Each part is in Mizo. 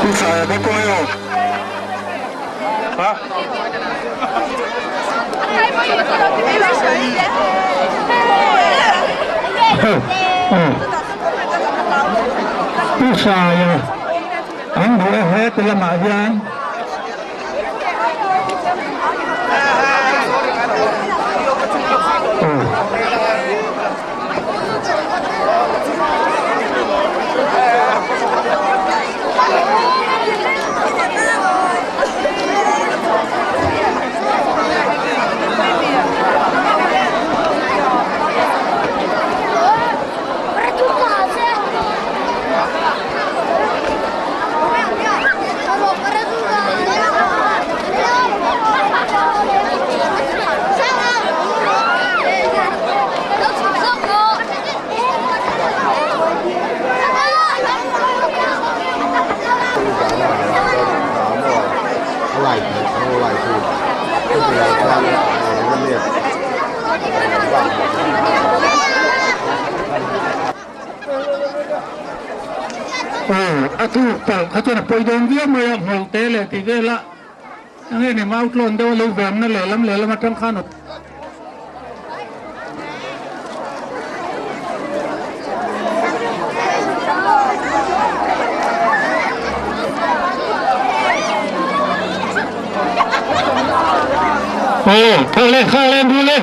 Pu Saia ka kawi aw. Ha? Pu Saia an duh e he ti lamah hian Aw, a tuk palh kha chuan a pawi dawn viau mai a, hmawlhte leh tih vel a enge ni mau tlawn deuh a lo venna lehlam lehlam atang khan a Aw, thawh leh kha leh bu le.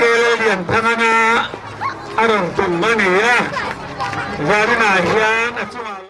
Lallianthangana a rawn tum a ni a, zaninah hian a chungah.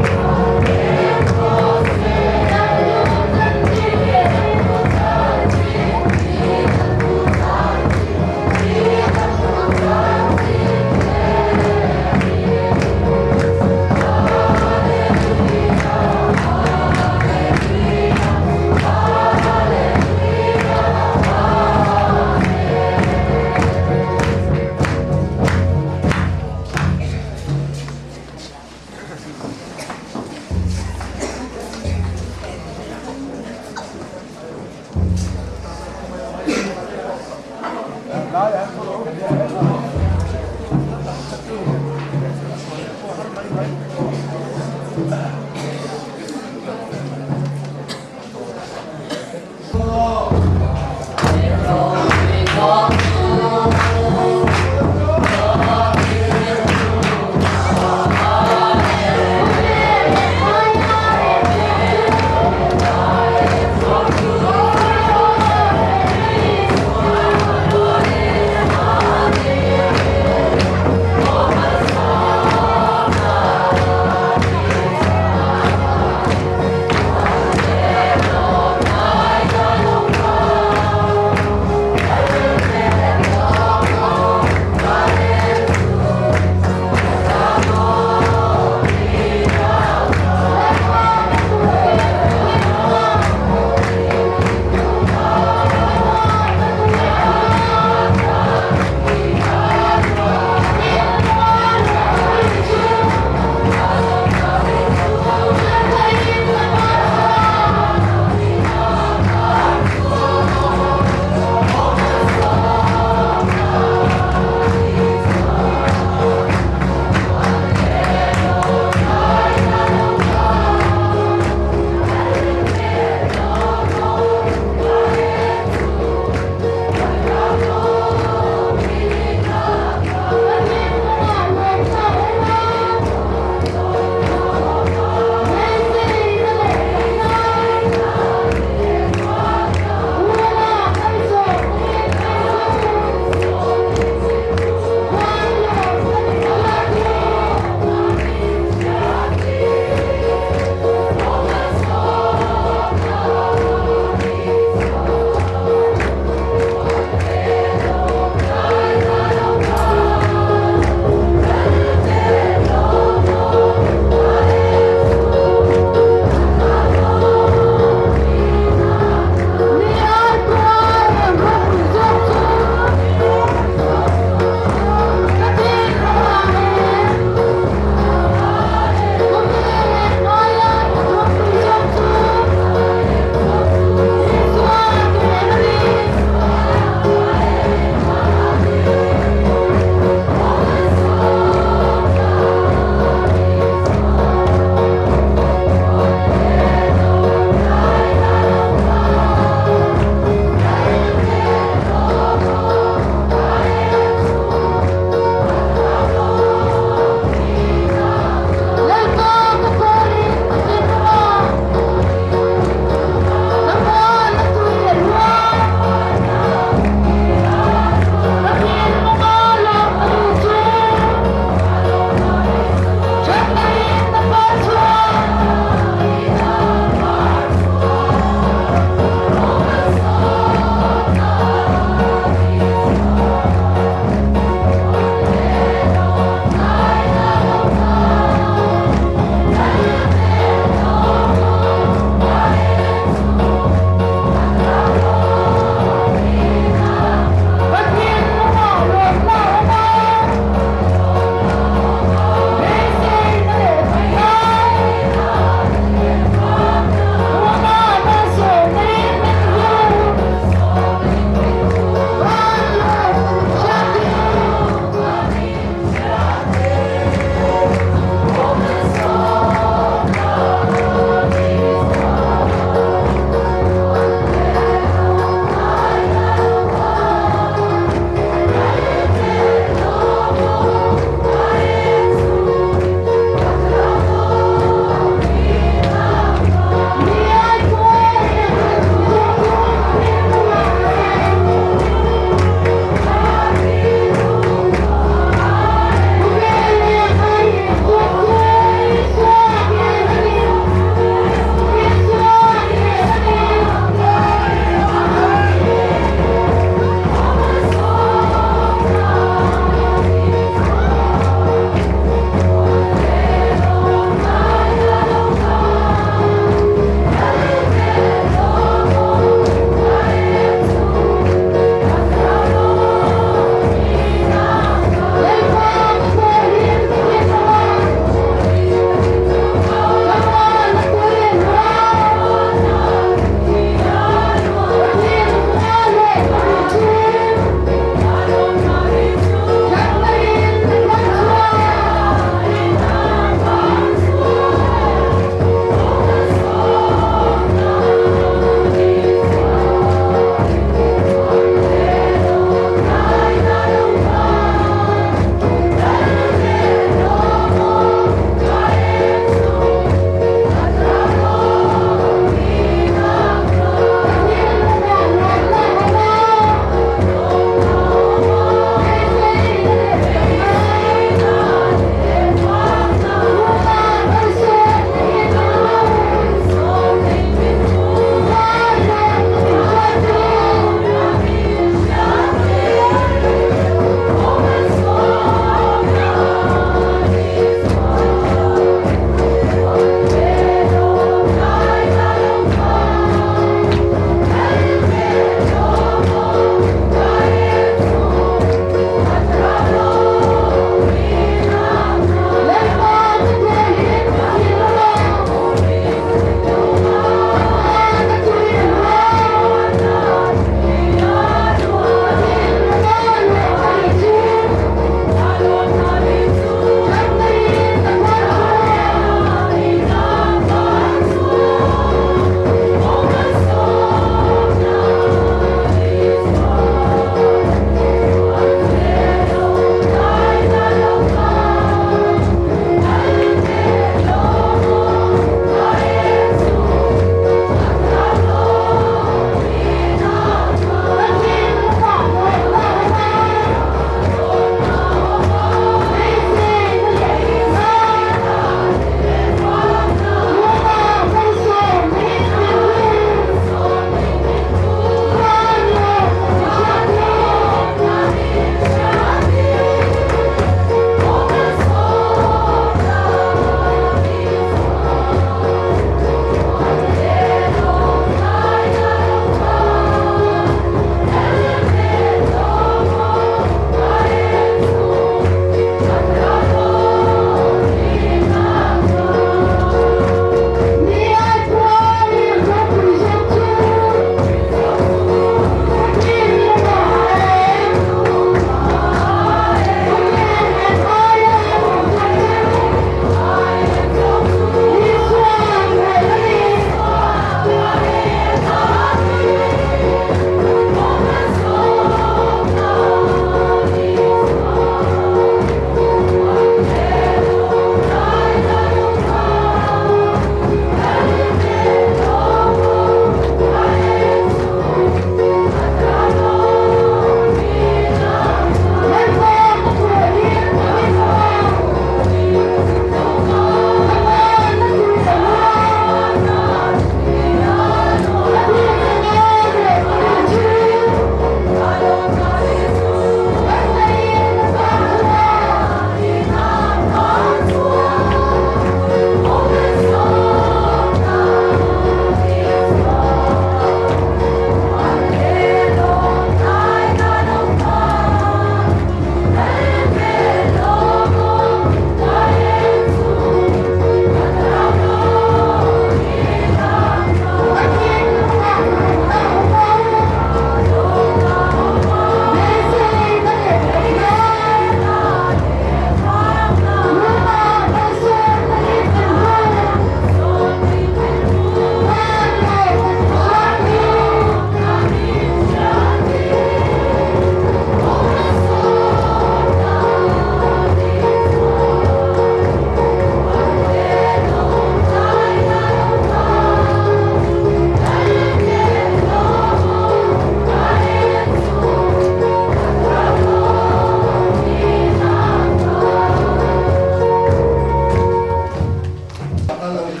tan a ni.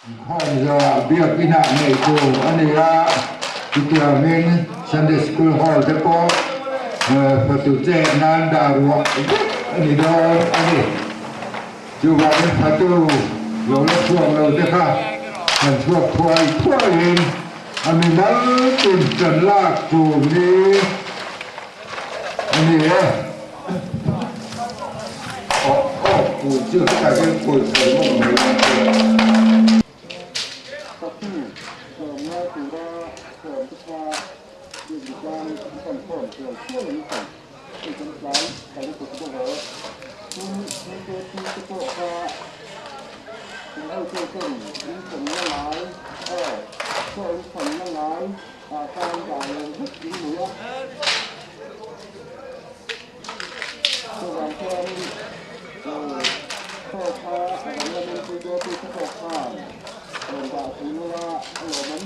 Inkhawmzawh biakinah neih tur a ni a, chutiangin Sunday School Hall te pawh fatu chet nan dah ruah vek a ni dawn a ni. Chuvangin fatu lo la chhuak lo te kha han chhuak thuai thuaiin a mimal tin tan lak tur ni a ni e. Aw aw pui chu hetah hian pawisa ringawt mai ang che. Fatu tlawmngai tura sawm te kha biakbitlang an pan khawm tial tial an pan hei kan tlai ka lutuk bawk e. Tin, PKP te pawh kha in hotu ten in thlenna ngai aw chaw in thlenna ngai ah khan dah lo vek in ni a. Chuvang chuan chaw kha a dang lamin PKP te pawh khan rawn dah thei nula a lawm an.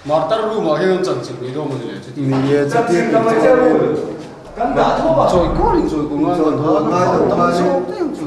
Martar room ah hian chanchin ngei dawn mawni le chuti. Ni e chuti tih chuan Chawi kual in chawi kual ngai ngai tam zawk deuh chu.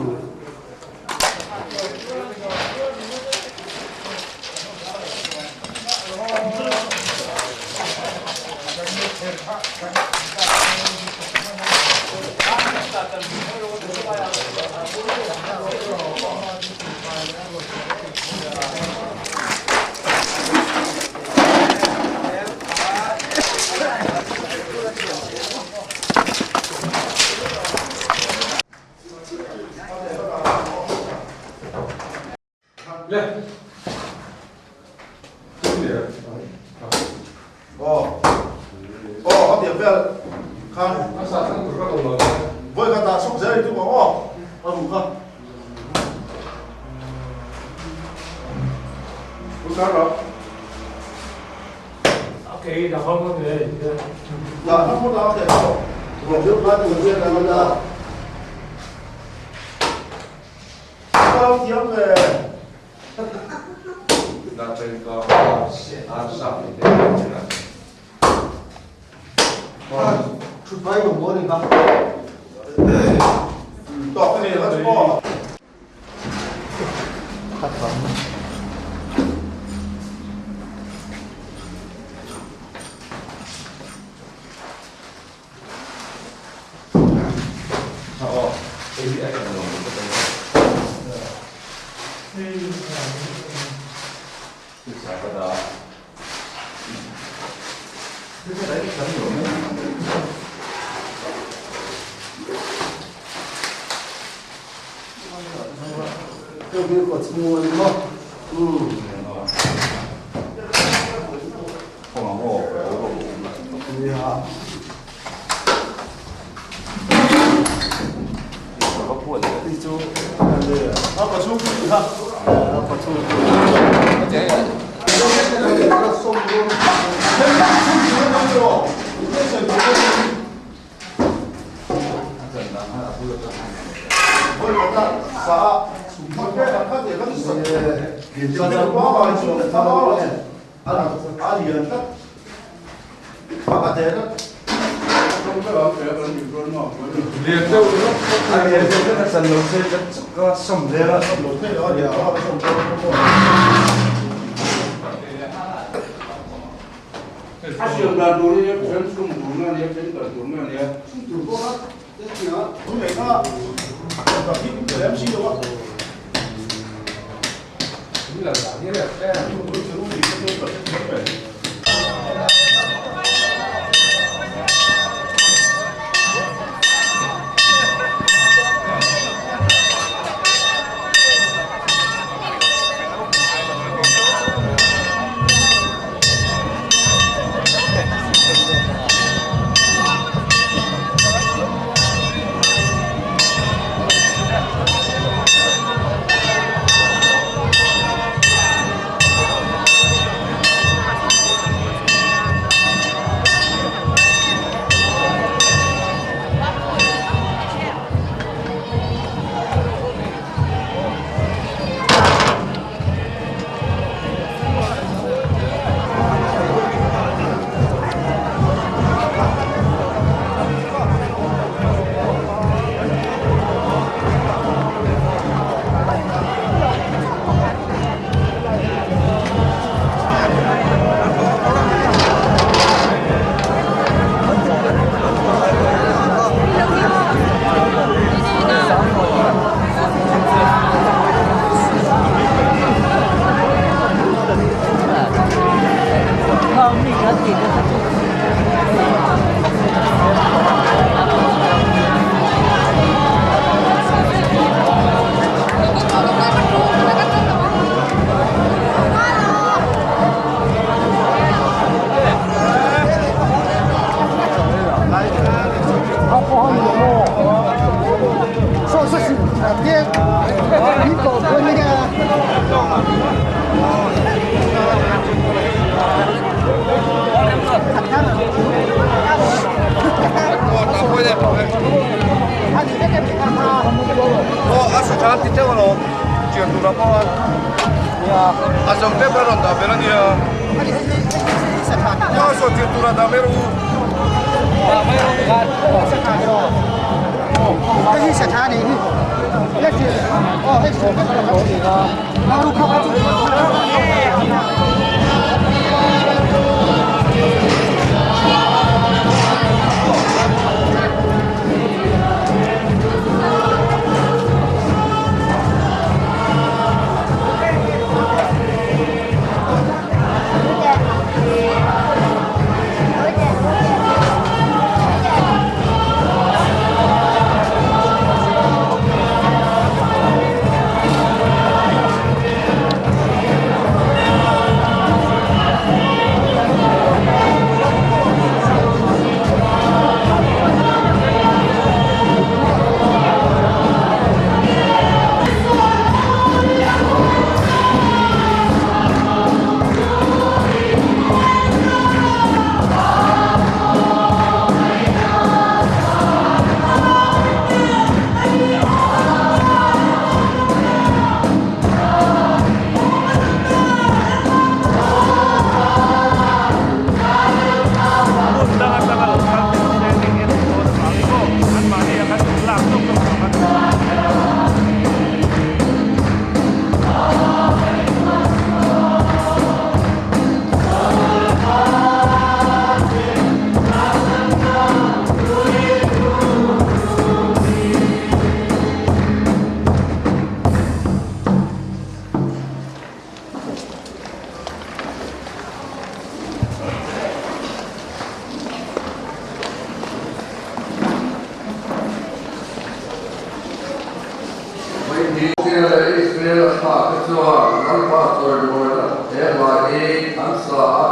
Vawihnihna leh Israel a thlahte chuan Lalpa chawimawina he hla hi an sa a,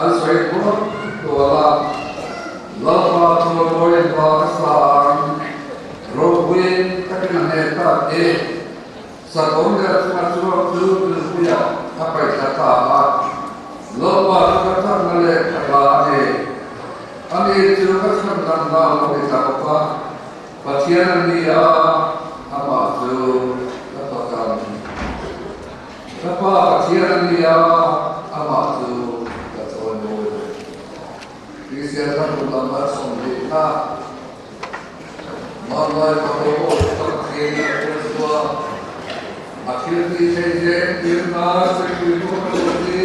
an sawi tual tual a. Lalpa chawimawi hla ka sa ang, ropui takin a hne tak e. Sakawr leh chunga chhuak chu tuipuiah a paihthla ta a, Lalpa chu ka chakna leh ka hla a ni. Ani chu ka chhan dan hla lo ni ta bawk a, Pathian a ni a, amah chu ka fak ang. Ka Pa Pathian a ni a, amah chu ka chawimawi ve. Kristian kan hmu lam a 20 na. Hmanlai ka haw tak thin a thil chhuak. A thil tih theih zel tir na sawipui tu ka duh hi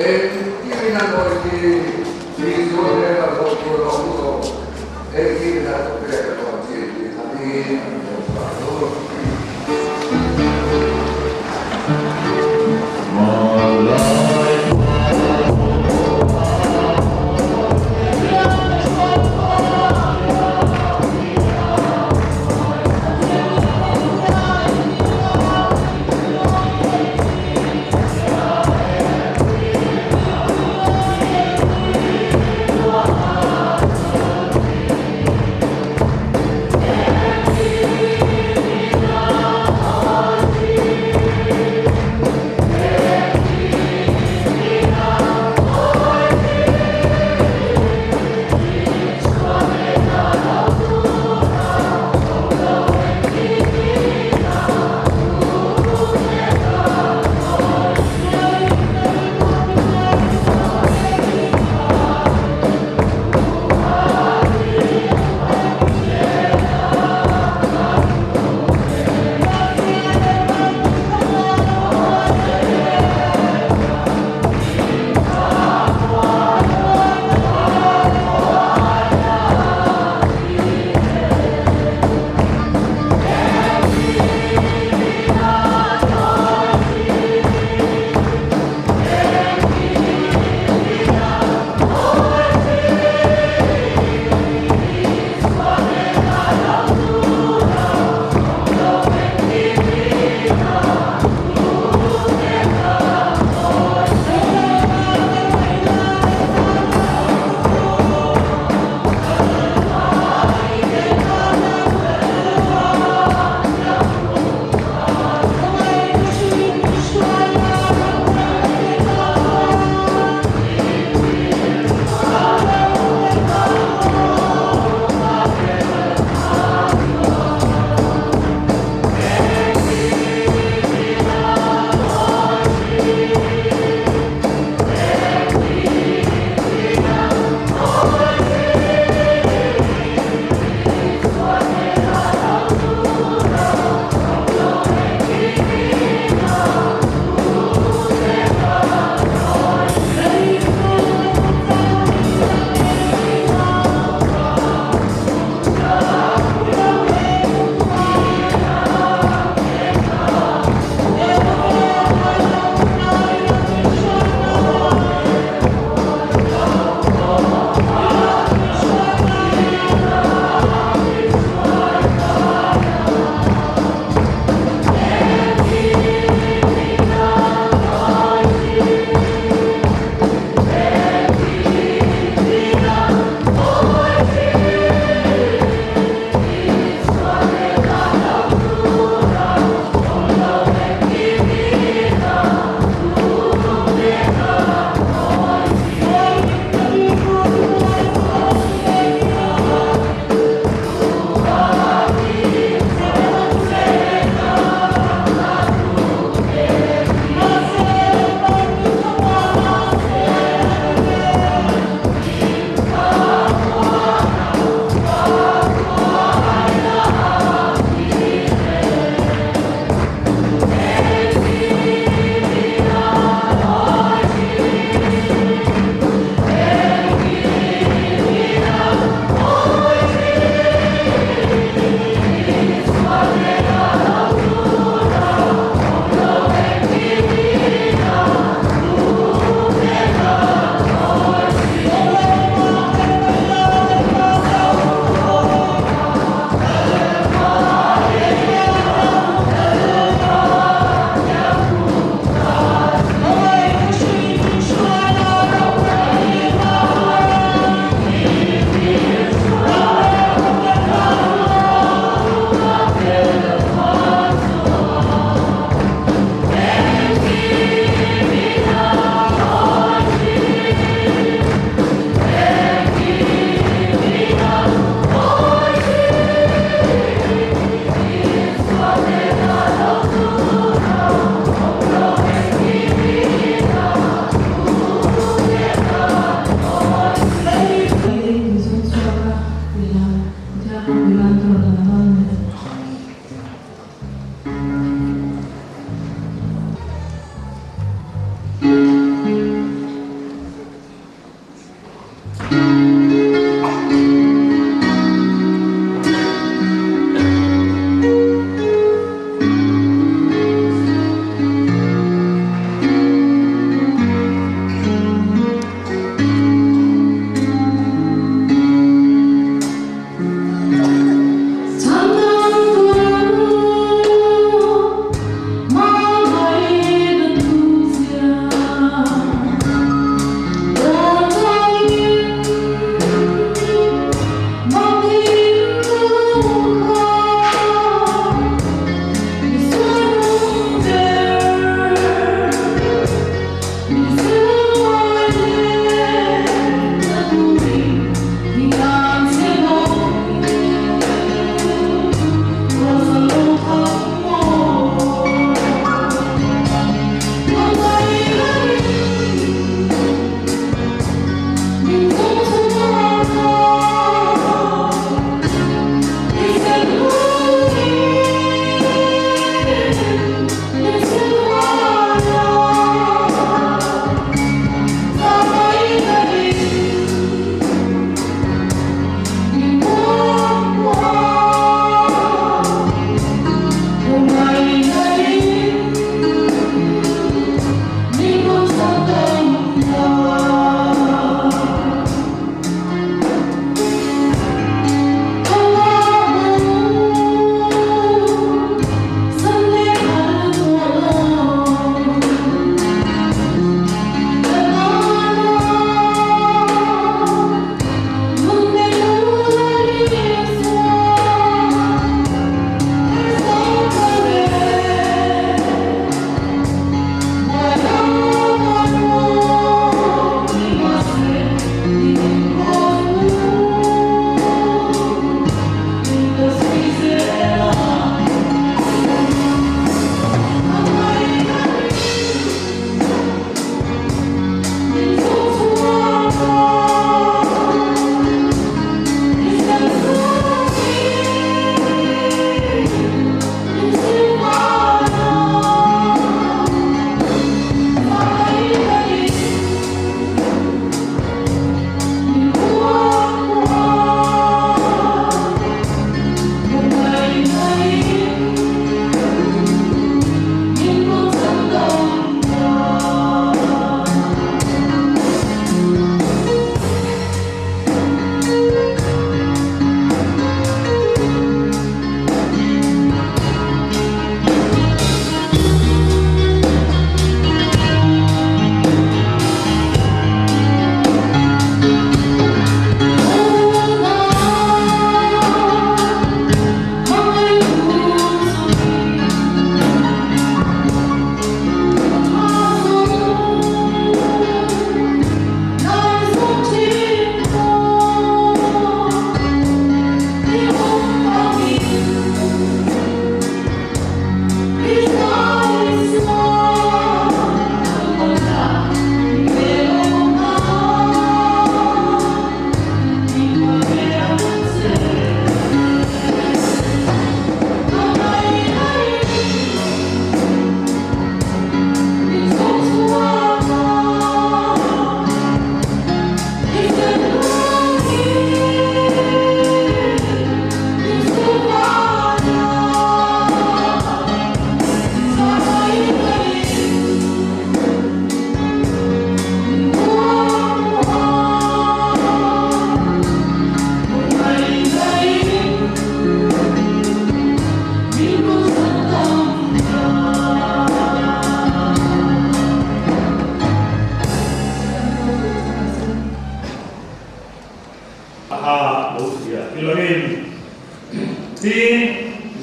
engkim in a nawi hi Isua hnena zawh tur a awm lo. Engkim in a thawk pek a dawn chin tih khatin an hmuh chhuah tur.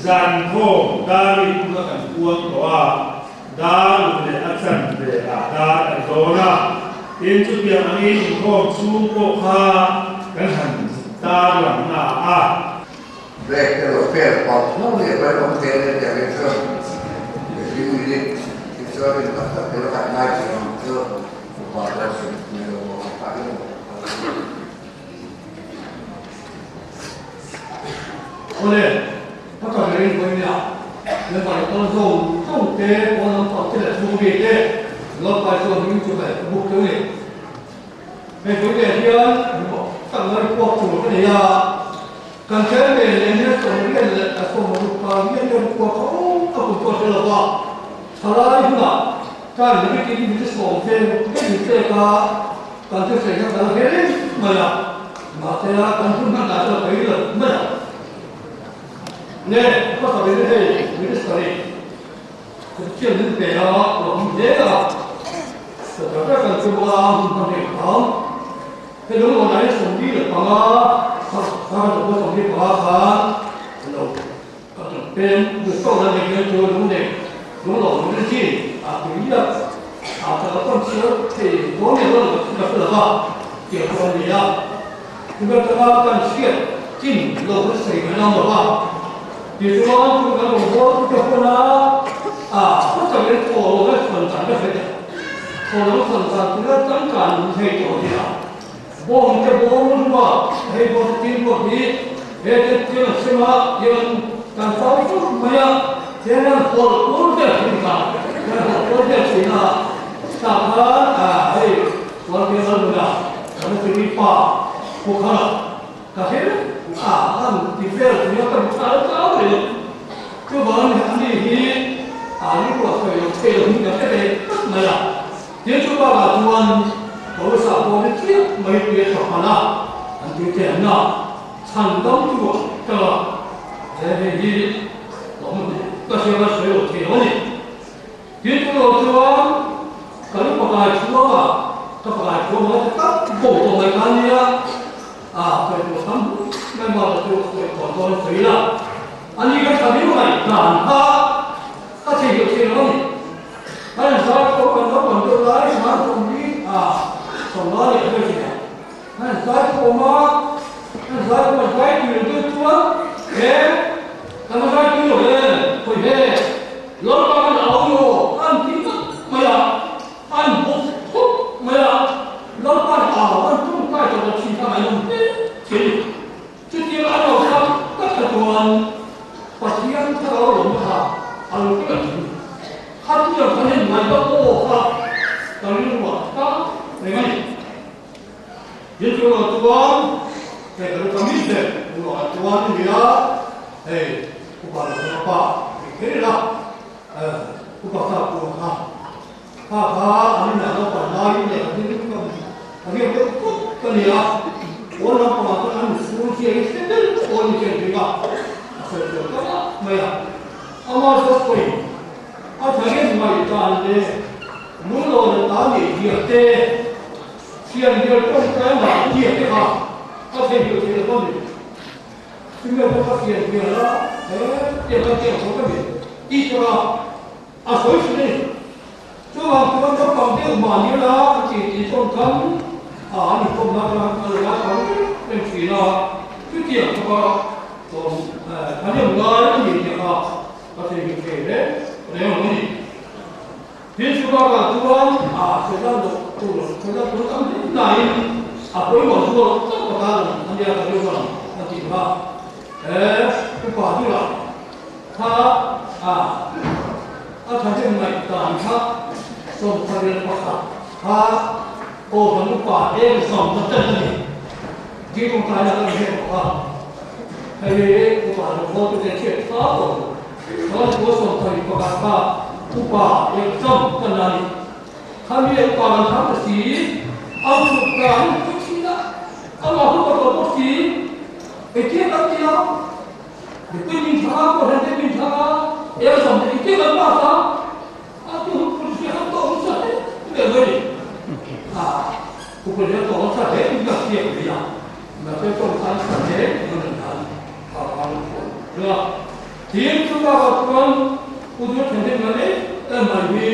Zan inkhawm dar rik huna kan puang tawh a, dar ruk leh a chanve ah dar a ri dawn a. Tin, chutiang angin inkhawm chhung pawh kha kan han tar lang na a. Break erawh fel pawh hmuh leh mai awm te nen tiang hi chuan mihring minute hi chuan in tak tak te kan ngai thin ang chu upa pawh hrilh mai lo maw tak in. Awle, ka ta reng hawi nia, le vai kal zawng zawng te, pawn lam pang te leh chhung mi te, Lalpai chuan hming chu hmel ka buk teuh ni. Hei hawi leh hian tak ngai puak tur ka nei a, kan tlem ve leh nia 80 leh 60 hian hian puak kha awm ka kum pawh hre lo va, thalai hunah kan rikin min sawm vel vek ni pek a, kan thusawi kha kan hre reng mai a, mahse a kan hun hman dah chuan ka ring lo mai a. Le, hmasa ber hei minister in Pathian min pe a, lo hmu hle a, ka ta ber kan chu a hun hman reng ang. Hei lung lo nai 45, kha kan lo 45 khan lo ka tum peng lu so na nei hian chu lung nei lung lo lung ri a tui a, a ta ka tawn chiar thei dawn nge dawn lo ka hre lo va, tiang chu a ni a. Chumi atanga kan hriat chin lo kan sawi mai ang lo va, tichuan chu kan rawn haw chu ka hun a, a hmasa ber thaw lo la chhawn dan ka hre ta, thaw lo chhawn dan chu la changkan lung thei tawh a nia. Bawng te bawng hlua hei pawh chu tin pawh hi he te tiang an sem a, tiang kan chau chuk mai a, tiang an hawlh tur vel thin kha, kan hawlh tur vel thin a, tah khan a hei Chuan ke mal hmun ah kan chiri pa pu kha ka hre vek a, an ti vel tui a ka hmu chal chal mai lo. Chuvang ni ani hi a ni ruah sawi lo thei lo hi ka hre ve tlat mai a. Tin chu bakah chuan Pawisa pawh ni chiah mai tui a tha phalh a, an tui te an a chhan dam chu a tang a, he hei hi ka hmu ka hria ka sawi lo thei lo a ni. Tin chu lo chuan ka lu pakai chhuang a, ka pakai chhuang a ti tak bo tawh mai kha nia, a sawi tur tam mai ma la chu a sawi tawh dawn a sawi la, ani ka tha viau mai dan kha ka theihnghilh thei lo a ni. Kan in zai pawh kan naupang deuh lai hran tawh ni a sawmla leh a hmeichhe nen kan in zai khawm a, kan zai khawm a zai tui deuh chuan he kan zai tui lo em khawi he Lalpa kan au maw an ti ngawt mai a, an bawk khawp mai a, Lalpa'n au an tawngtai tawh lo thin kha ngaihnawm hle thin. Chutiang a lo tak tak kha chuan Pathian thlarau lawm kha a lo kal a thin. Khatiang khan in ngaihna aw kha ka rilruah ta reng a ni. Hetiang chuan hei ka lu ka mi hle ruah chuan a nia, hei upa lo chuan pa tih kher ila upa sa pawh kha kha kha an inah lo pan laiin leh ka hlim ka ka riak deuh tawp ka ni a, pawn lampangah chuan an inchhung chiah hi hre ber pawh an inchen ring a, a sawi fel ta ngah mai a, ama zawk pawhin a tha reng mai dan leh lunglawn a ta ngei diah te. Thian bial tawngtai mah tia te kha a theihnghilh theih lo a ni. Chumi pawh ka thian bial a, he tiang kan tiang tho ka ni tih tur a a sawi thin a ni. Chuvang chuan naupang deuh mah ni la a ti tih tawngkam a an inkawmna atanga a lo ngaithla reng reng thin a, chutiang khawpa tlawm thahnem ngai a ni tih kha ka theihnghilh thei reng reng lo a ni. Tin chu bakah chuan a hrilh loh tur hrilh tur tam hle nain a pawimawh zual tak pakhat a lang a nia ka rilru ang a tih kha he upa bulah kha a a thahnem ngaihdan kha 21 kha aw kan upa eng zawm ta tel a ni tih tawngtai na kan hriat bawk a hei hi upa lo haw tute hriat tha tawh tur. Chuan kua 21 kha upa exam ka la ni. Khami a upa kan thang ta si, a chhuk ta an in pui thin a, amah hun ka tawh bawk si. Engtin kan ti a, mipui min thlang a, kohhran te min thlang a, exam te engtin kan pass a, a ti hun policy han tawh nasa hle mai mai ni. A upa hian tawh nasa hle in ka hriat mai a, mahse tawng khan sa hle an han kha khan a. Tin chu ka ka chuan u chu then then kan em em mai hi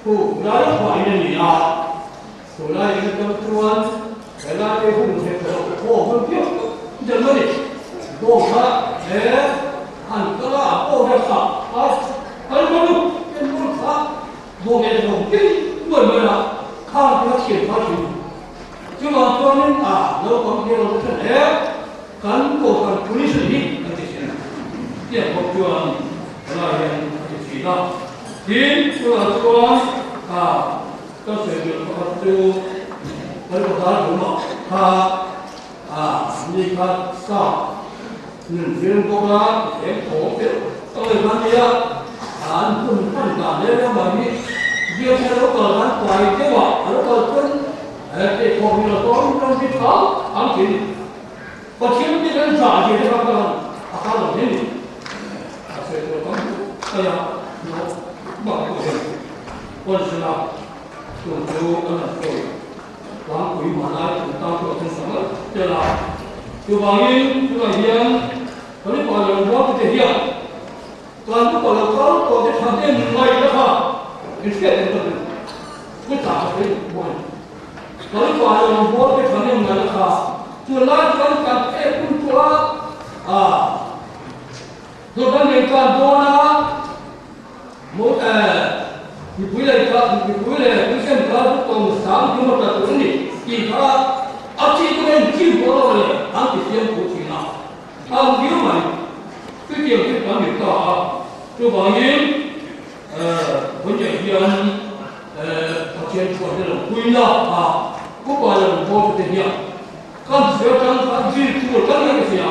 hu lai khuah in a ni a, chu lai in atang chuan he lai te hun thei tawh loh pawh hun viau deuh a ni. Bawng kha he an kal a, an aw vel kha a kal mai u, en bawng kha bawng en bawng tin nuai mai a, khang te kha thian phai thin. Chuvang chuanin a naupang te lo te hle. Kan kohhran police hi kan ti thin a, tiang bawk chuan helai hian a ti thin a. Tin, tunah chuan ka sawi duh pakhat chu kan bazar tumah kha mi kha staff nun zir bawk a, eng thawm deuh ka ngaih khan nia, an hun hman dan leh ramah hi biak hian lo kal khan tlai deuh a, a lo kal chuan he tih thawm hi lo tawn tawn hi tha ang thin. Pathian mi kan zah ve te kha ka lan a kal lo hle ni. A sawi tur tam tak mai a, no bak pawh hian Kawlzela tun chu an han sawi tlangpui hmanlai kan tan pawh a then ta mai tel a. Chuvangin tunah hian kan upa lo rual te hian kan upa lo kal tawh te thahnem ngaih te kha in hriat em ka duh. Chutah ka sawi bawk a ni. Kan upa lo rual te thahnem ngaih te kha Tunlai chuan kan pek hun tawh a, Jordan lei kan dawn a, mipui lei ka mipui leh tuisen ka chu tawng sang kilometer tur a ni tih kha a chi chu en chim pawh lo le an ti siam thu thin a, ang viau mai. Chutiang chu kan ni ta a, chuvangin vawiin hian Pathian chuan hi lo puina a, upa lo haw te hian Kan hria tang khan zir tur kan ni ka hria.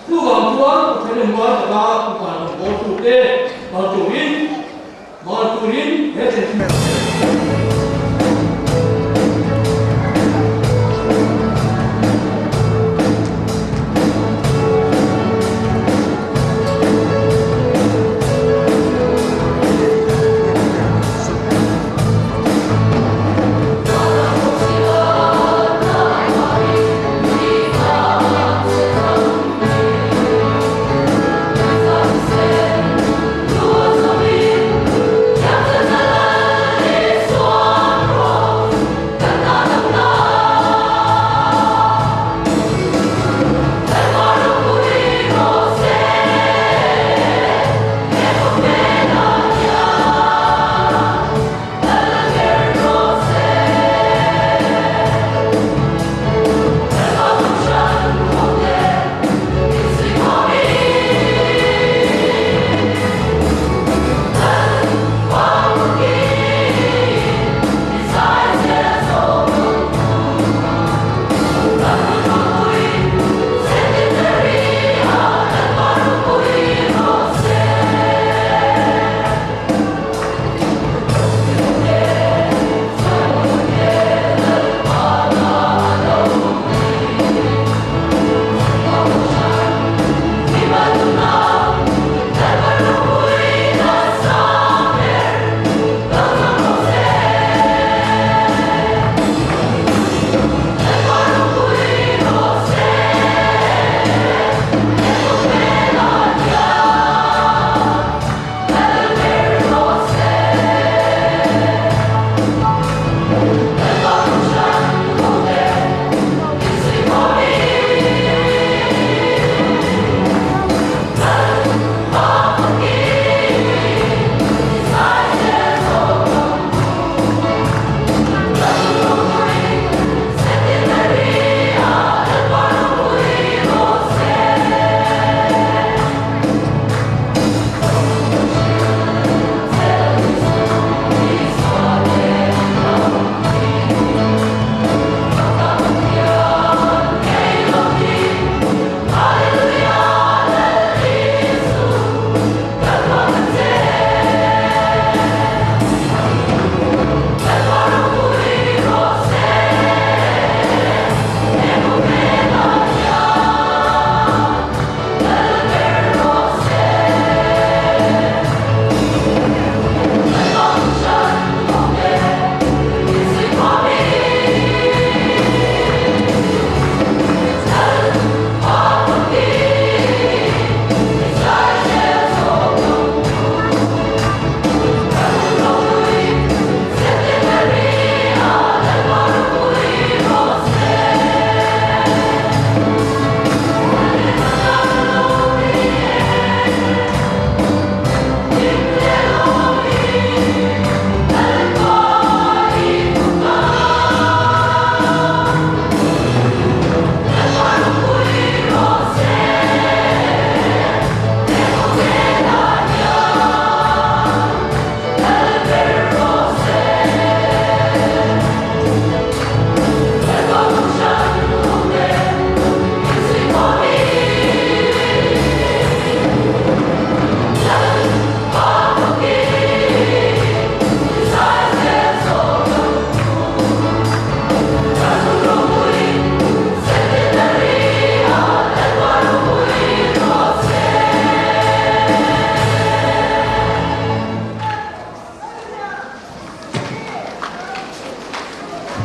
Chuvang chuan Pathian in ngai taka upa lo haw tute kal turin mal turin he thlen.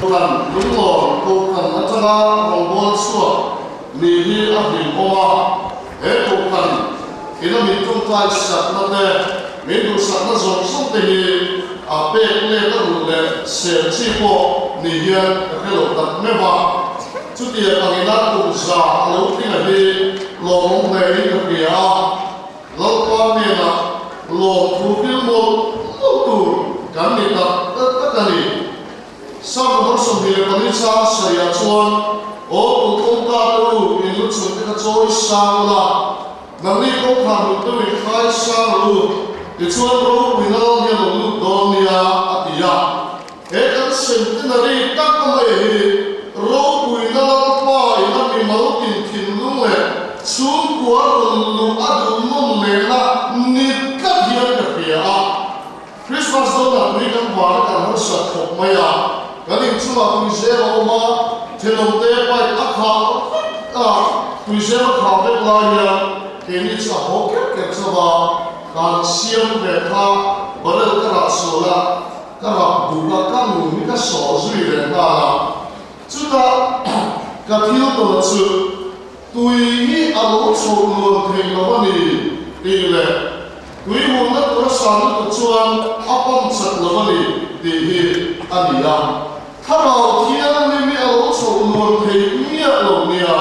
Kohhran Lunglawn Kohhran atanga rawngbâwl chhuak ni hi a hlimawm a, he kohhran ina min tawngtai sakna te, min duhsakna zawng zawng te hi a pek let a ruh leh sel chi pawh ni hian ka hre lo tak meuh a. Chutiang angina kum za a lo tlinga hi lawmawm hlein ka hria a. Lalpa hnenah lawmthu thil mawlh mawlh tur kan ni tak tak a ni. Sam number 24 chang sawiah chuan, Aw kulh kawngka te u, in lu chung te kha chawi sang ula, nangni kawngkhar hnuk te u in khai sang rawh u, tichuan ropui lal hian lo lut dawn nia, a ti a. He kan centenary tak mai hi ropuina Lalpa in a mimal tin thinlung leh chhungkua rawn luh a duh nawm lehna ni tlat hian ka hria a. Christmas dawnah tui kan var a kan harsat khawp mai a, kan inchungah tui zem a awm a, thenawmte pipe a khah vek a, tui zem a khah vek lai hian keini chu a haw kerh kerh chauh a, kan siam ve kha barrel ka rah sual a, Ka rap duk a, ka nun hi ka sawh zui leh nghal a. Chutah ka thil tawh chu tui hi a lo chhoh nuam thei lo a ni tih leh tui hmuhna tura san lutuk chuan a pump chak lo a ni tih hi a ni a. Thlarau Thianghlim hi a lo chhoh nuam thei miah lo nia.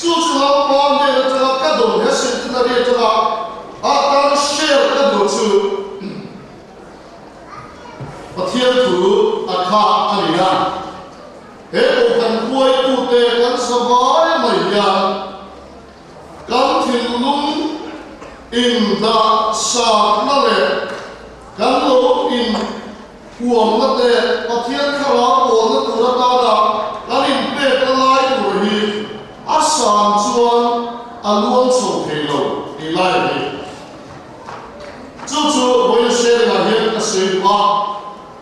Chu chu Lalpa hnen atanga ka dawn he centenary atanga a tan share ka duh chu. Pathian thu a kha a ni a, he kohhran hruaitute kan sa vai mai hian kan thinlung indah sakna leh kan lo inhuamna te Pathian thlarau pawlna tur atana kan inpekna lai tur hi a san chuan a luang chho thei lo tih lai a ni. Chu chu vawiin sharing-ah hian ka sawi duh a,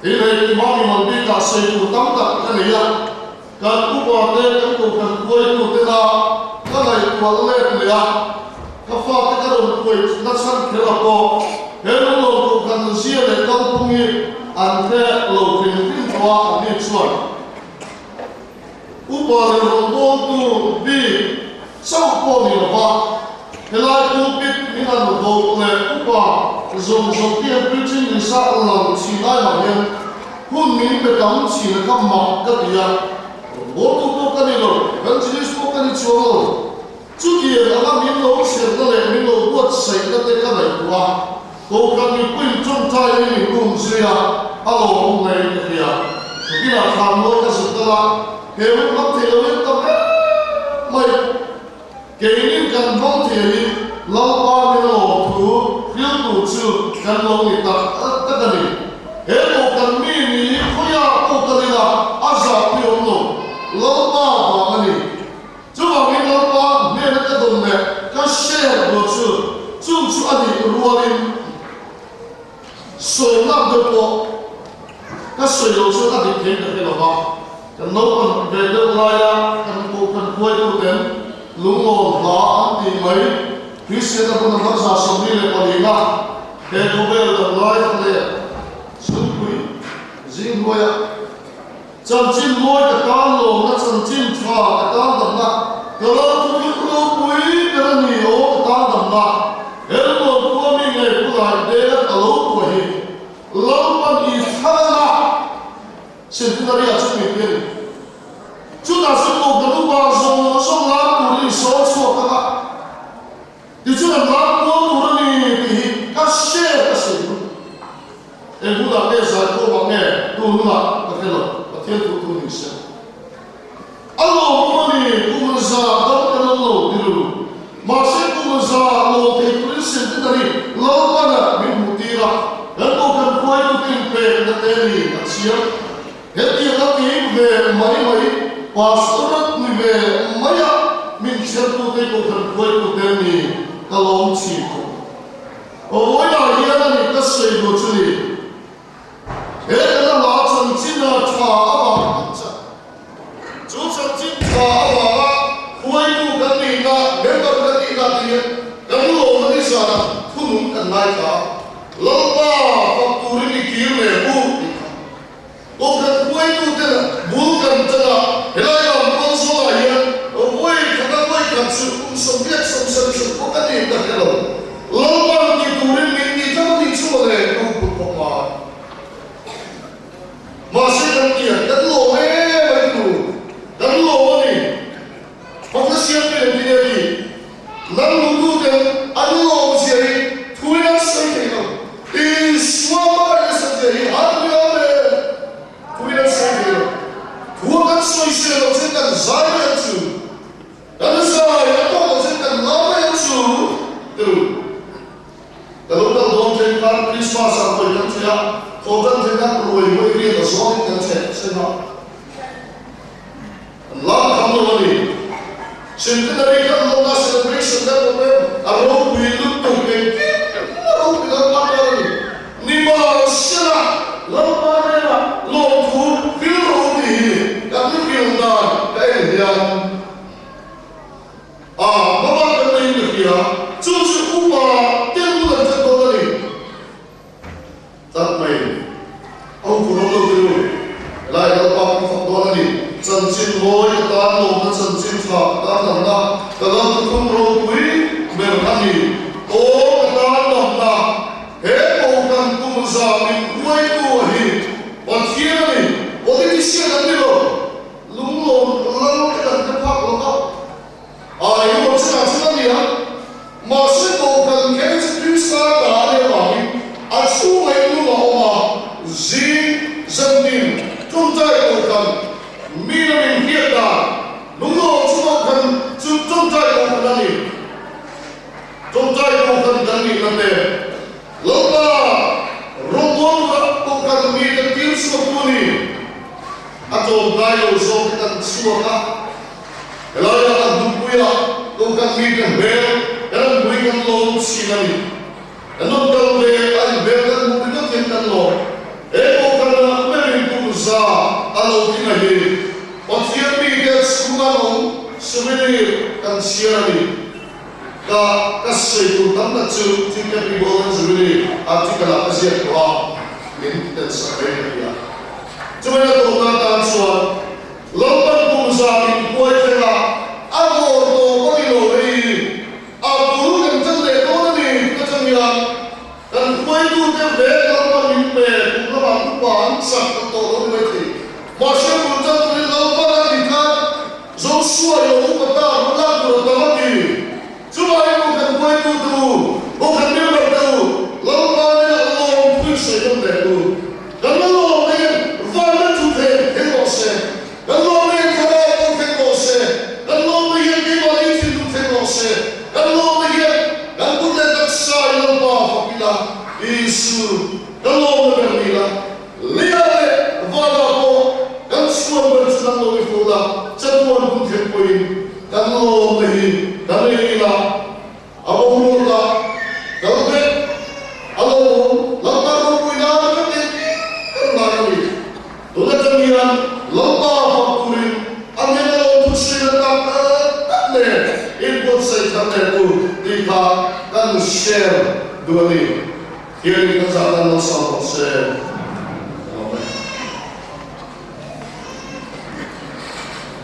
kei leh Imam Iman bikah sawi tur tam tak ka nei a, kan upa te, kan kohhran khuaitu tena ka ngaihtuah let leh a, ka fate ka rawn khuai na chhan kher a pawh he lunglawn kohhran zia leh kalphung hi an hre lo hrim hrim tawh a, anni chuan Upa leh rawngbawltu bik chauh pawh ni lova, helai pulpit min han voh leh upa zawng zawng te hian preaching ni sa lang chhin lai mah hian hun min pe tam chhin a kha mak ka ti a, rawngbawltu pawh ka ni lo, evangelist pawh ka ni chuang lo. Chutiang anga min lo chherna leh min lo buatsaihna te ka ngaihtuah a, Kohhran mipuiin tawngtai in min um zui a, a lawmawm mai ka hria. Tukinah thlan mawi ka zut dal a, he hun hmang thei lo in tam em mai. Keinin kan hmang thei hi Lalpa min lawm thu hriltu chu kan lo ni tak tak a ni. He Kohhran mi ni hi khawiah pawh kal ila a zahpui awm lo, Lalpa vang a ni. Chuvangin Lalpa hnena ka dawn leh ka share duh chu chung chu a nih rualin sawmnak deuh pawh ka sawi lo chuan a dik thei ka hre lo va. Kan naupang ve deuh laia kan kohhran hruaituten lunglawn hla an tih mai Kristianna hmun a hmarza 24 a he khawvel dang lai leh chhungpui zing hnuaiah Chanchin mawi ka tan lawmna, chanchin tha ka tan damna, ka lo thuthlung ropui ber a ni aw ka tan damna, he lunglawn khua mi ngei pu lai dela ka lo pua hi Lalpan i thlang a, Centenary ah chuan min ti a ni. Chutah chuan Kohhran upa zawng zawng lam turin i sawn chhuak ang a. Tichuan an lam kual tur a ni tih hi ka share ka sawi duh. Eng hunah nge zai khawmah nge tun hunah ka hre lo, Pathian thu thu ni se. A lawmawm a ni, kum za dam kan awm lo ti ru. Mahse kum za lawm thei turin centenary Lalpana min hmuh tir a, kan kohhran hruaitute inpekna te ni a chiang. Hetiang a tim ve mai mai, pastor ni ve mai a min chhertute kohhran hruaitute ni ka lawm chhin khawp. Vawilah hian a ni ka sawi duh chu ni. He kan a hla chanchin a tha avang an chan. Chu chanchin tha avanga hruaitu kan nihna, member kan nihna te hian kan lawmna ni zanah thunung kan ngaithla a. Lalpa fak turin i kir leh bu tih kha. Kohhran hruaitute lah. Helai lam kawng zawlah hian vawi khata vawi khat chu kum 80 70 pawh ka ni ka hre lo. Lalpan ti turin min ti tlat a nih chu mawle ka hu put bawk mai. Mahse kan tiang kan lawm em mai tur kan lawm a ni. Hawkna siam te lem tine a ti. Nang lutu ten an lawm zia hi thuin an sawi thei lo. Isua hmangaih nasat zia hi an ri awm e. Thuin an sawi thei lo. Thu a kan sawi se lo chuan kan zai mai ang chu. Kan zai a tawk lo chuan kan lam mai ang chu. Tiru. Ka lo kal dawn then khan Christmas ah hawi kan thei a, thaw tan then khan ruai hawi riat a zawngin kan chheh chhem a. An lam tham lo a ni. Centenary kan lawmna celebration kan awm em? A ropui lutuk engkim a ropui lalpa tan a ni. Nimahsela Lalpa hnenah lawmthu vil ro tih hi kan vil dan ka en hian a hmabak kan neiin ka hria. Chu chu upa tel bul an ṭan dawn a ni. Tlat mai. A hu phur awm lo ti u. Helai Lalpa kan fak dawn a ni. Chanchin mawi ka tan lawmna chanchin tha ka tan lamna ka lal thuthlung ropui ber a ni. Aw ka tan lamna he Kohhran kum za min hruaitu a hi Pathian a ni. Politician an ni lo. Lunglawm lal te kan hre phak lo va. A engemaw chinah chuan a ni a, mahse Kohhran kher chu Krista ta a nih avangin a chhungah in lung a awm a, zing zantin tawngtai Kohhran mi lamin hriat dan lunglawm chu Kohhran chu tawngtai Kohhran a ni. Tawngtai Kohhran kan nihna te Lalpa rawngbawlna Kohhran mite tir chhuaktu a ni. A tlawmngai lo zawk hi kan chhuak a. Helaia kan duhpuia Kohhran mite hmel kan an pui kan lawm chin a ni. Kan rawn kal ve a inhmel kan hmuh ringawt hian kan lawm. He Kohhranah berin kum za a lo tling a hi Pathian mite chhunga lawm souvenir kan chhiar a ni. Ka ka sawi tur tam tak chu TKP Golden Jubilee article ah ka ziak tawh a, min tel sak mai ka ti a. Chumai a tawpna atan chuan Lalpan kum za min huai thleng a, a dawr tawp a ni lo hei, a bul kan tel leh dawn a ni tih atang hian kan hruaitute vek Lalpan min pe kum lamah upa an chak ta tawh lo ni maithei. Mahse bul tan turin Lalpan a ti khan Joshua i lo upa ta rawh lak tur a tam a ti. Chuvangin u kan hruaitute u, u kan member te u, Lalpa nena lawm pui sawi dawn leh u. Kan la lawm hian vanna thu thei thei rawh se, kan lawm hian thlarau bo thei rawh se, kan lawm hian keimahni thinlung thei rawh se, kan lawm hian kan kut leh taksa i Lalpa fak ila, Isu ka lawmna ber ni la, Leia leh Vana pawh kan chhuan ber chu nan lo i fo la, chatuan hun thlen pawhin kan lawmna hi kan ei ila. A boruak a kal vek a lo awm Lalpa ropui nan ka tih kan ngai a ni. Tun atang hian Lalpa fak turin a hnen a lo thusawi na tak tak nen inbuatsaih thar leh tur tih kha kan share duh a ni. Hianin kan zah tan lo sang bawk se. Ka lawm e.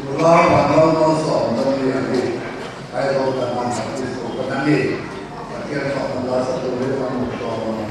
Nula Vanlalmalsawm Dawngli a ni. Aizawl kan hman sak chu chu ka na ni. Pathian fak an la sa turin an hmu tlawm a.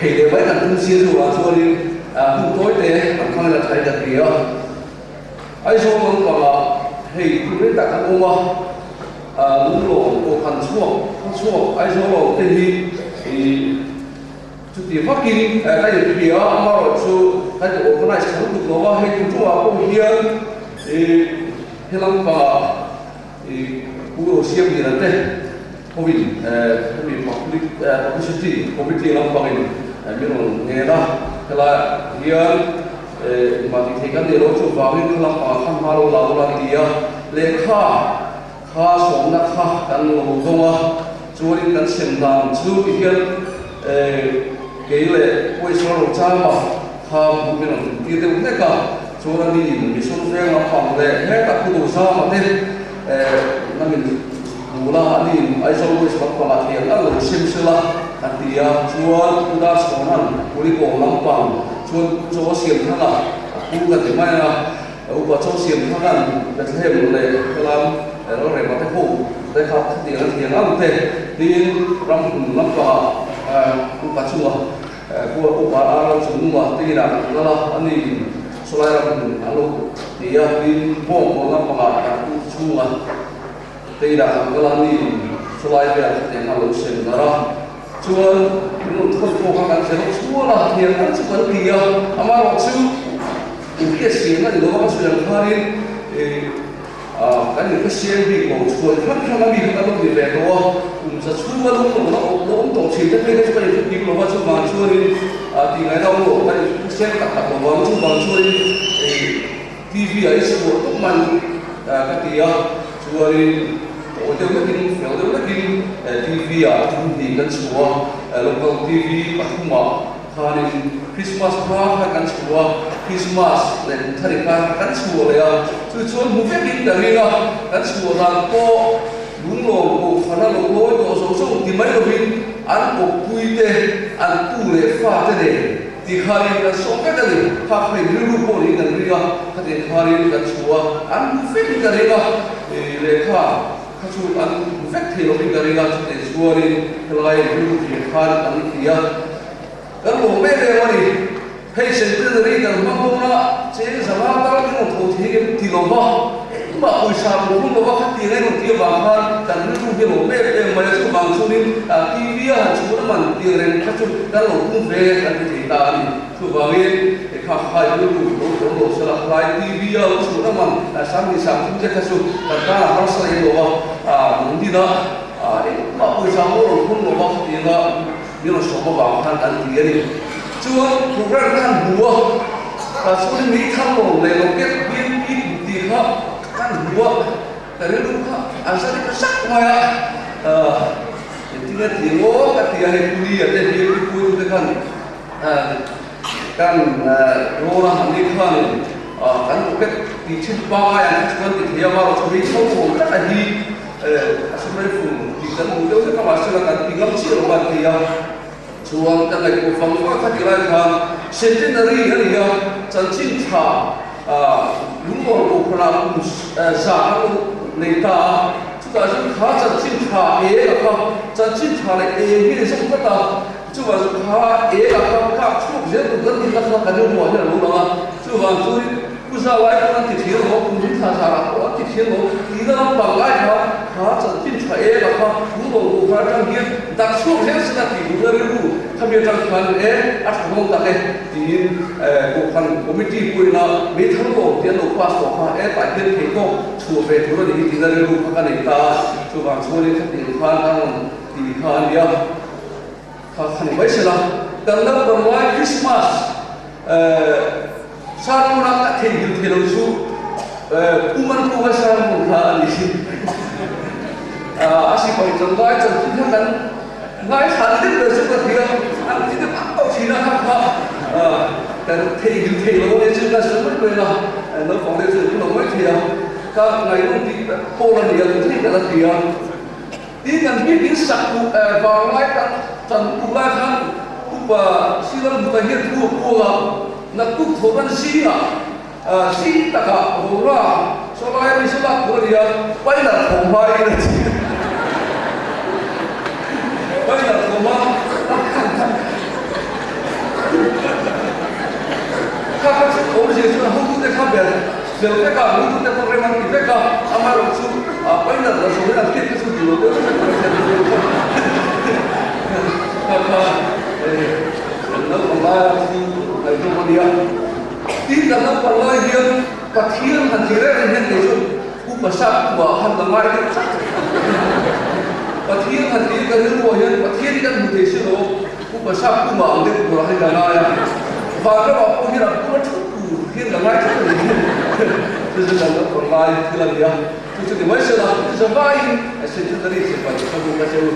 Phei leh mai kan tum sia chu vang chuanin hun tawi te kan hmang ila thlai ka ti a. Aizawl lampangah hei tum rei tak kan awm a, lunglawm pawh kan chhuak chhuak Aizawl lo te hi chuti vakin ka inhria a, amaherawhchu kan in organize tha lutuk lo a, hei tum tungah pawh hian he lampangah Pu Rosiam Liana te hovin hemi public publicity committee lampangin min rawn ngen a, helaiah hian engmah tih theih kan nei lo chuvangin kha lampangah khan hma lo la ula ti a, lehkha kha sawmna kha kan lo dawng a, chuanin kan sem dan chu ti hian kei leh pawisa lo chama kha bu min rawn tir deuh hlek a. Chuan a niin mission veng lampang leh hetah thu duhzama te namin hmu la, a niin Aizawl West lampangah thiam a lo sim sela a ti a. Chuan Pu Darchhawna'n Kulikawn lampang chuan Pu Chaw Siamthanga a pu ka ti mai a, Upa Chaw Siamthanga'n Bethlehem leh helam Lalrema te ho te kha khatiang a thiam ang te tiin ramhmun lampangah Upa chunga Khua upa a ral chung nunga te inah kan kal a, a niin sawlai ram hmun a lo ti a, tin bawng kawl lampangah kan pu chhunga te inah kan kal a, a niin sawlai vel khatiang kha a lo sem darh a. Chuan min rawn thawn pawh kha kan zero chhual a, thian ang chu kan ti a, amaherawhchu inhriat siamna ni lova ka sawi ang khanin Kan in hre bik lo chhuan hrang hrang a mi kha kan lo ni ve tawh a, kum za chhunga lung lo la awm lo awm tawh thin te phei kha chu kan in hre bik lo va, chuvang chuanin tih ngaihna awm lo kan in hre tak tak lo vang, chuvang chuanin TV ah i chhuah tawp man ka ti a, chuanin tawi deuh lekin fel deuh lekin TV ah thu hnih kan chhuah a, local TV pathumah. Khanin Christmas hma khan kan chhuah a, Christmas leh kum thar kha kan chhuah leh a, chu chuan hmu vekin ka ring a, kan chhuah dan pawh lunglawm kohhran a lo lawi tawh zawng zawng ti mai lovin an kawppui te, an tu leh fa te nen ti khanin kan sawm vek a ni. Kha kha in rilru pawh niin kan ring a, khatiang khanin kan chhuah a, an hmu vekin ka ring a, lehkha. Kha chu an hmu vek thei lovin ka ring a, chutih chuanin helai rilru thei khan an ti a, kan lawm em em a ni. Hei centenary kan hmang dawn a, cheng zanga tal min rawn tho thei em ti lo va, engmah pawisa rawn hmang lo va, khatiang em rawn ti avang khan kan rilru hi a lawm em em mai a, chuvang chuanin TV a han chhun a man tih reng kha chu kan lo tum ve kan ti thei ta a ni. Chuvangin kha khai rilru lo awm lo sela, khlai TV a lo chhun a man sang ni sang thum te kha chu kan tan a harsa leh lo a, nung din a engmah pawisa pawh rawn hmang lo va khatianga min rawn sawm avang khan kan ti a ni. Chuan program kha han hmu a, tah chuanin mi thar lo leh lo ket BNP kum tih kha kan hmu a, ka rilru kha an sa dik sak mai a, engtin a ti ngaw ka ti a, hei Puli a te BNP puitu te khan Kan rawn a han nih khanin kan rocket tih thin pangai ang kha chu kan ti thei a, amaherawh chu hei tho awm tlat a hi a sum rifle tih kan duh deuh vek a, mahse la kan ti ngam chiah lo a an ti a. Chuan ka ngaihtuah vang vang kha ti lai khan centenary a ni a, chanchin tha lungawr kohhranah kum za kan lo nei ta a, chutah chuan kha chanchin tha eng a kha chanchin tha leh eng hi a ni zawk tlat a. Chuvang chu kha eng a kha kak chhuak zel tur kan tihna kha kan rilruah hian a lo lang a, chuvang chuan Pu Zalai pawn an ti thiam lo, Pu Hmingthla Zarah pawh an ti thiam lo, tihna lampang lai kha kha chanchin tha eng a kha thu lo duh kha atang hian dak chhuak zel sela tih duhna rilru khami atang khan e a tha dawn tak e tiin Kohhran Committee pawhin a meithal lawm tih an lo pass tawh kha e tah hian theihtawk chhuah ve tur a nih hi tihna rilru kha ka nei ta a, chuvang chuanin khatiang khan kan rawn ti kha a nia. Kha kha ni mai sela, kan naupang lai Christmas sermon a ka theihnghilh thei lo chu Pu Mankunga sermon kha a ni. A sipai tlangval chanchin kha kan ngaithla ni deuh ber chu ka hria, an ti deuh ang tawh thin a kha kha kan theihnghilh thei lo a nia chu ka sawi mai mai a, naupang deuh chu an lo mai thei a, ka ngaihnawm tih pawl a ni a, thei ka la ti a. Tin kan biakin sak duh vang lai tak chan duh lai khan Upa Silam Buta hian thu a puang a, naktuk thawh nan zingah zing takah Rora sawlai mi saw lak tur a ni a, Painal thawm hmaiin a ti. Painal thawm a. Fel vek a, ringtu te pawh rem an ti vek a, amaherawhchu final la zawh hian an hriat kha chu duh lo deuh vek an hriat deuh kha. Kha kha kan naupang laia thil ngaihnawm a nia. Tin, kan naupang lai hian Pathian han ti reng reng hian kei chu Upa Sap kuah han la ngai deuh tlat. Pathian han ti ka rilruah hian Pathian hi kan hmu thei si lo, Upa Sap kumah ang deuh turah hian ka ngai a. Vanramah pawh hian a bula thu tur hian ka ngai tlat a ni. Chu chu kan naupang lai thil a ni a, chu chu ni mai se la, chu zavaiin a centenary sipai ka buk a che u.